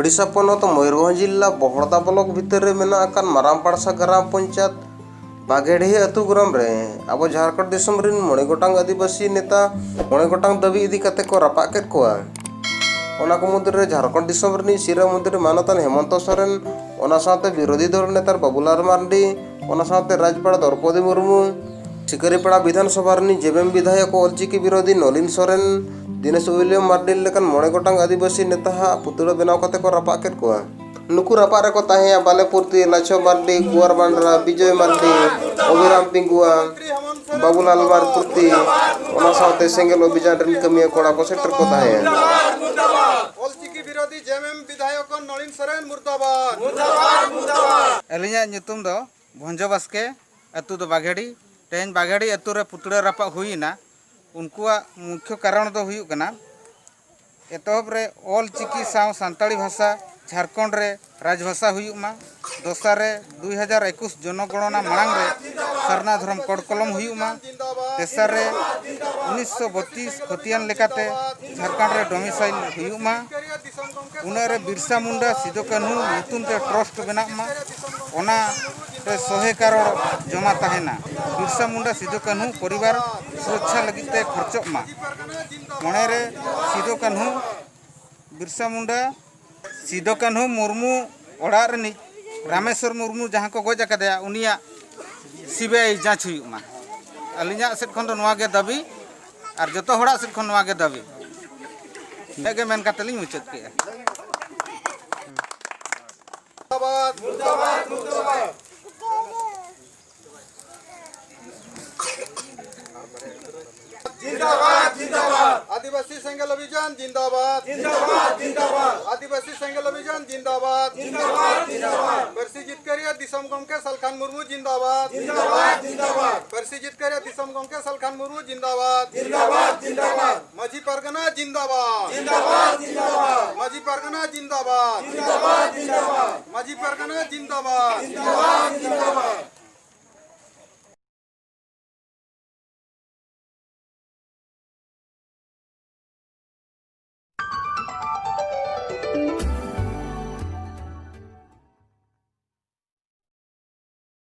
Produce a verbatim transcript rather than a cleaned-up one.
ᱳᱰᱤᱥᱟ ᱯᱚᱱᱚᱛ ᱢᱚᱭᱩᱨᱵᱷᱚᱸᱡᱽ ᱡᱤᱞᱟ ᱵᱚᱦᱚᱲᱫᱟ ᱵᱞᱚᱠ ᱵᱷᱤᱛᱟᱹᱨ ᱨᱮ ᱢᱮᱱᱟᱜ ᱟᱠᱟᱫ ᱢᱟᱨᱟᱢᱯᱟᱲᱥᱟ ᱜᱨᱟᱢ ᱯᱚᱧᱪᱟᱭᱮᱛ ᱵᱟᱜᱮᱰᱤᱦᱟᱹ ᱟᱹᱛᱩ ᱜᱨᱟᱢ ᱨᱮ ᱟᱵᱚ ᱡᱷᱟᱲᱠᱷᱚᱸᱰ ᱫᱤᱥᱚᱢ ᱨᱤᱱ ᱢᱚᱬᱮ ᱜᱚᱴᱟᱝ ᱟᱹᱫᱤᱵᱟᱹᱥᱤ ᱱᱮᱛᱟ ᱢᱚᱬᱮ ᱜᱚᱴᱟᱝ ᱫᱟᱹᱵᱤ ᱤᱫᱤ ᱠᱟᱛᱮ ᱠᱚ ᱨᱟᱯᱟᱜ ᱠᱮᱫ ᱠᱚᱣᱟ᱾ ᱚᱱᱟ ᱠᱚ ᱢᱩᱫᱽᱨᱮ ᱡᱷᱟᱲᱠᱷᱚᱸᱰ ᱫᱤᱥᱚᱢ ᱨᱤᱱᱤᱡ ᱥᱤᱨᱟᱹ ᱢᱚᱱᱛᱨᱤ ᱢᱟᱱᱚᱛᱟᱱ ᱦᱮᱢᱚᱱᱛᱚ ᱥᱚᱨᱮᱱ, ᱚᱱᱟ ᱥᱟᱶᱛᱮ ᱵᱤᱨᱳᱫᱷᱤ ᱫᱚᱞ ᱱᱮᱛᱟ ᱵᱟᱵᱩᱞᱟᱞ ᱢᱟᱨᱰᱤ, ᱚᱱᱟ ᱥᱟᱶᱛᱮ ᱨᱟᱡᱽᱯᱟᱲᱟ ᱫᱨᱚᱯᱚᱫᱤ ᱢᱩᱨᱢᱩ, ᱥᱤᱠᱟᱹᱨᱤᱯᱟᱲᱟ ᱵᱤᱫᱷᱟᱱ ᱥᱚᱵᱷᱟ ᱨᱤᱱᱤᱡ ᱡᱮᱵᱮᱢ ᱵᱤᱫᱷᱟᱭᱚᱠ ᱚᱞᱪᱤᱠᱤ ᱵᱤᱨᱳᱫᱷᱤ ᱱᱚᱞᱤᱱ ᱥᱚᱨᱮᱱ, ᱫᱤᱱᱮᱥ ᱩᱭᱞᱤᱭᱟᱢ ᱢᱟᱨᱰᱤᱱ ᱞᱮᱠᱟᱱ ᱢᱚᱬᱮ ᱜᱚᱴᱟᱝ ᱟᱹᱫᱤᱵᱟᱹᱥᱤ ᱱᱮᱛᱟ ᱦᱟᱜ ᱯᱩᱛᱲᱟᱹ ᱵᱮᱱᱟᱣ ᱠᱟᱛᱮ ᱠᱚ ᱨᱟᱯᱟᱜ ᱠᱮᱫ ᱠᱚᱣᱟ᱾ ᱱᱩᱠᱩ ᱨᱟᱯᱟᱜ ᱨᱮᱠᱚ ᱛᱟᱦᱮᱸᱭᱟ ᱵᱟᱞᱮ ᱯᱩᱨᱛᱤ, ᱞᱟᱪᱷᱚ ᱢᱟᱨᱰᱤ, ᱠᱩᱣᱟᱨ ᱵᱟᱱᱰᱨᱟ, ᱵᱤᱡᱚᱭ ᱢᱟᱨᱰᱤ, ᱚᱵᱷᱤᱨᱟᱢ ᱯᱤᱝᱜᱩᱣᱟ, ᱵᱟᱵᱩᱞᱟᱞ ᱢᱟᱨ ᱯᱩᱨᱛᱤ, ᱚᱱᱟ ᱥᱟᱶᱛᱮ ᱥᱮᱸᱜᱮᱞ ᱚᱵᱷᱤᱡᱟᱱ ᱨᱮᱱ ᱠᱟᱹᱢᱤᱭᱟᱹ ᱠᱚᱲᱟ ᱠᱚ ᱥᱮᱴᱮᱨ ᱠᱚ ᱛᱟᱦᱮᱸᱭᱟ᱾ ᱚᱞᱪᱤᱠᱤ ᱵᱤᱨᱳᱫᱷᱤ ᱡᱮᱢᱮᱢ ᱵᱤᱫᱷᱟᱭᱚᱠ ᱱᱚᱞᱤᱱ ᱥᱚᱨᱮᱱ ᱢᱩᱨᱫᱟᱵᱟᱫ᱾ ᱟᱹᱞᱤᱧᱟᱜ ᱧᱩᱛᱩᱢ ᱫᱚ ᱵᱷᱚᱸᱡᱚ ᱵᱟᱥᱠᱮ, ᱟᱹᱛᱩ ᱫᱚ ᱵᱟᱜᱷᱮᱲᱤ᱾ ᱛᱮᱦᱮᱧ ᱵᱟᱜᱷᱮᱲᱤ ᱟᱹᱛᱩ ᱨᱮ ᱯᱩᱛᱲᱟᱹ ᱨᱟᱯᱟᱜ ᱦᱩᱭᱮᱱᱟ᱾ ᱩᱱᱠᱩᱣᱟᱜ ᱢᱩᱠᱷᱭᱚ ᱠᱟᱨᱚᱱ ᱫᱚ ᱦᱩᱭᱩᱜ ᱠᱟᱱᱟ, ᱮᱛᱚᱦᱚᱵ ᱨᱮ ᱚᱞ ᱪᱤᱠᱤ ᱥᱟᱶ ᱥᱟᱱᱛᱟᱲᱤ ᱵᱷᱟᱥᱟ ᱡᱷᱟᱲᱠᱷᱚᱸᱰ ᱨᱮ ᱨᱟᱡᱽᱵᱷᱟᱥᱟ ᱦᱩᱭᱩᱜ ᱢᱟ᱾ ᱫᱚᱥᱟᱨ ᱨᱮ ᱫᱩᱭ ᱦᱟᱡᱟᱨ ᱮᱠᱩᱥ ᱡᱚᱱᱚᱜᱚᱬᱚᱱᱟ ᱢᱟᱲᱟᱝ ᱨᱮ ᱥᱟᱨᱱᱟ ᱫᱷᱚᱨᱚᱢ ᱠᱚᱰ ᱠᱚᱞᱚᱢ ᱦᱩᱭᱩᱜ ᱢᱟ᱾ ᱛᱮᱥᱟᱨ ᱨᱮ ᱩᱱᱤᱥᱥᱚ ᱵᱚᱛᱤᱥ ᱠᱷᱚᱛᱤᱭᱟᱱ ᱞᱮᱠᱟᱛᱮ ᱡᱷᱟᱲᱠᱷᱚᱸᱰ ᱨᱮ ᱰᱚᱢᱤᱥᱟᱭᱤᱞ ᱦᱩᱭᱩᱜ ᱢᱟ᱾ ᱩᱱᱟᱹᱜ ᱨᱮ ᱵᱤᱨᱥᱟ ᱢᱩᱱᱰᱟ ᱥᱤᱫᱩ ᱠᱟᱹᱱᱦᱩ ᱧᱩᱛᱩᱢ ᱛᱮ ᱴᱨᱚᱥᱴ ᱵᱮᱱᱟᱜ ᱢᱟ᱾ ᱚᱱᱟ ᱨᱮ ᱥᱚᱦᱮ ᱠᱟᱨᱚᱲ ᱡᱚᱢᱟ ᱛᱟᱦᱮᱱᱟ᱾ ᱵᱤᱨᱥᱟ ᱢᱩᱱᱰᱟ ᱥᱤᱫᱩ ᱠᱟᱹᱱᱦᱩ ᱯᱚᱨᱤᱵᱟᱨ ᱥᱩᱨᱚᱠᱪᱷᱟ ᱞᱟᱹᱜᱤᱫ ᱛᱮ ᱠᱷᱚᱨᱪᱚᱜ ᱢᱟ᱾ ᱢᱚᱬᱮ ᱨᱮ ᱥᱤᱫᱩ ᱠᱟᱹᱱᱦᱩ, ᱵᱤᱨᱥᱟ ᱢᱩᱱᱰᱟ, ᱥᱤᱫᱩ ᱠᱟᱹᱱᱦᱩ ᱢᱩᱨᱢᱩ ᱚᱲᱟᱜ ᱨᱤᱱᱤᱡ ᱨᱟᱢᱮᱥᱣᱚᱨ ᱢᱩᱨᱢᱩ ᱡᱟᱦᱟᱸ ᱠᱚ ᱜᱚᱡ ᱟᱠᱟᱫᱮᱭᱟ, ᱩᱱᱤᱭᱟᱜ ᱥᱤᱵᱤᱟᱭ ᱡᱟᱸᱪ ᱦᱩᱭᱩᱜ ᱢᱟ᱾ ᱟᱹᱞᱤᱧᱟᱜ ᱥᱮᱫ ᱠᱷᱚᱱ ᱫᱚ ᱱᱚᱣᱟ ᱜᱮ ᱫᱟᱹᱵᱤ, ᱟᱨ ᱡᱚᱛᱚ ᱦᱚᱲᱟᱜ ᱥᱮᱫ ᱠᱷᱚᱱ ᱱᱚᱣᱟ ᱜᱮ ᱫᱟᱹᱵᱤ᱾ ᱤᱱᱟᱹᱜ ᱜᱮ ᱢᱮᱱ ᱠᱟᱛᱮ ᱞᱤᱧ ᱢᱩᱪᱟᱹᱫ ᱠᱮᱜᱼᱟ᱾ जिंदाबाद, जिंदाबाद। आदिवासी सेंगेल अभियान जिंदाबाद। जिंदाबाद, जिंदाबाद। आदिवासी सेंगेल अभियान जिंदाबाद। जिंदाबाद, जिंदाबाद। ᱯᱟᱹᱨᱥᱤ ᱡᱤᱛᱠᱟᱹᱨᱤᱭᱟᱹ ᱫᱤᱥᱚᱢ ᱜᱚᱢᱠᱮ ᱥᱟᱞᱠᱷᱟᱱ ᱢᱩᱨᱢᱩ ᱡᱤᱱᱫᱟᱵᱟᱫ᱾ ᱡᱤᱱᱫᱟᱵᱟᱫ, ᱡᱤᱱᱫᱟᱵᱟᱫ᱾ ᱯᱟᱹᱨᱥᱤ ᱡᱤᱛᱠᱟᱹᱨᱤᱭᱟᱹ ᱫᱤᱥᱚᱢ ᱜᱚᱢᱠᱮ ᱥᱟᱞᱠᱷᱟᱱ ᱢᱩᱨᱢᱩ ᱡᱤᱱᱫᱟᱵᱟᱫ᱾ ᱡᱤᱱᱫᱟᱵᱟᱫ, ᱡᱤᱱᱫᱟᱵᱟᱫ᱾ ᱢᱟᱹᱡᱷᱤ ᱯᱟᱨᱜᱟᱱᱟ ᱡᱤᱱᱫᱟᱵᱟᱫ᱾ ᱡᱤᱱᱫᱟᱵᱟᱫ, ᱡᱤᱱᱫᱟᱵᱟᱫ᱾ ᱢᱟᱹᱡᱷᱤ ᱯᱟᱨᱜᱟᱱᱟ ᱡᱤᱱᱫᱟᱵᱟᱫ᱾ ᱡᱤᱱᱫᱟᱵᱟᱫ, ᱡᱤᱱᱫᱟᱵᱟᱫ᱾ ᱢᱟᱹᱡᱷᱤ ᱯᱟᱨᱜᱟᱱᱟ ᱡᱤᱱᱫᱟᱵᱟᱫ᱾ ᱡᱤᱱᱫᱟᱵᱟᱫ, ᱡᱤᱱᱫᱟᱵᱟᱫ᱾